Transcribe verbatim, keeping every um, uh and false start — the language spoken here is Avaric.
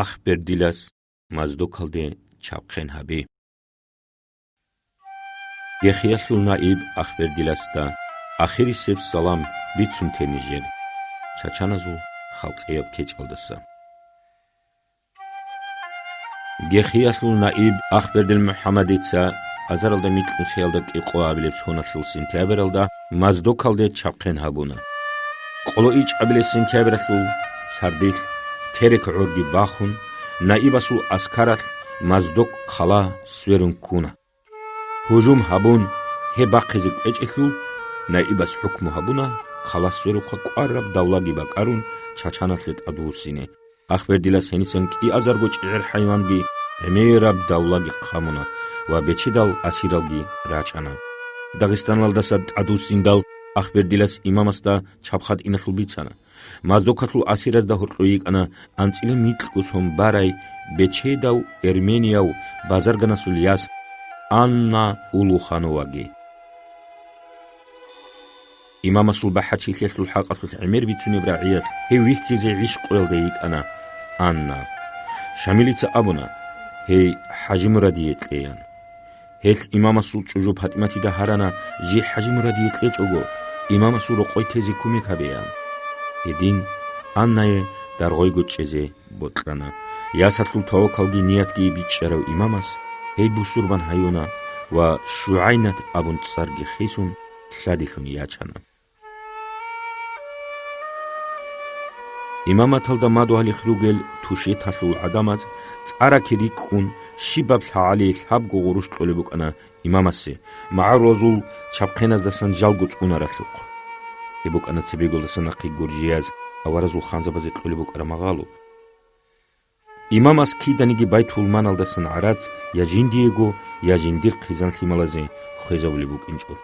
Ахбердилас Моздокалде чабхъен гьаби. Гехиялъул наиб Ахбердиласда ахирисеб салам бицун те нижер, чачаназул халкъияб кечӀалдаса. Гехиялъул наиб Ахбердил МухӀаммадица азаралда микьнусиялда кӀикъоабилеб соналъул сентябралда Моздокалде чабхъен гьабуна. Къоло ичӀабилеб сентябралъул сардилъ терек гӀорги бахун, наибасул аскаралъ Моздок хъала сверун ккуна. Гьужум гьабун, гьеб бахъизе кӀвечӀелъул, наибас хӀукму гьабуна хъала сверухъа кӀвараб давлаги бакӀарун чачаналъе тӀадвуссине. Ахбердилас гьенисан кӀиазарго чӀегӀер хӀайванги, гӀемераб давлаги хъамуна ва бечедал асиралги рачана. Дагъистаналдаса тӀадвуссиндал Ахбердилас имамасда чабхъад иналъул бицана. Моздокалъул асиразда гьоркьор йикӀана анцӀила микьго сон барай бечедав эрменияв базарганасул яс Анна Улухановаги. Имамасул бахӀарчилъиялъул хӀакъалъулъ гӀемер бицунеб рагӀиялъ гьев вихьизе гӀишкъуялда йикӀана Анна. Шамилица абуна: «Гьей ХӀажимурадие кье», – ян. Гьелъ имамасул чӀужу ПатӀиматида гьарана: «Жий ХӀажимурадие кьечӀого, имамасул рокъой тезе кумек гьабе», – ян. Гьедин Аннае даргъойго чӀезе бокьана. Ясалъул тавакалги ниятги бичӀчӀарав имамас гьей бусурбан гьаюна ва ШугӀайнат абун цӀарги хисун, лъадилъун ячана. Имаматалда мадугьалихъ ругел Тушеталъул гӀадамаз цӀараки рикӀкӀун, щибаб лъагӀалие лъабго гъурущ кьолеб букӀана имамасе, магӀарулазул чабхъеназдасан жалго цӀунаралъухъ. Гьеб букӀана цебеголдаса нахъе гуржияз аваразул ханзабазе кьолеб букӀараб магъало. Имамас киданиги байтулманалдасан гӀарац я жиндиего, я жиндир хъизан-лъималазе хвезабулеб букӀинчӀо.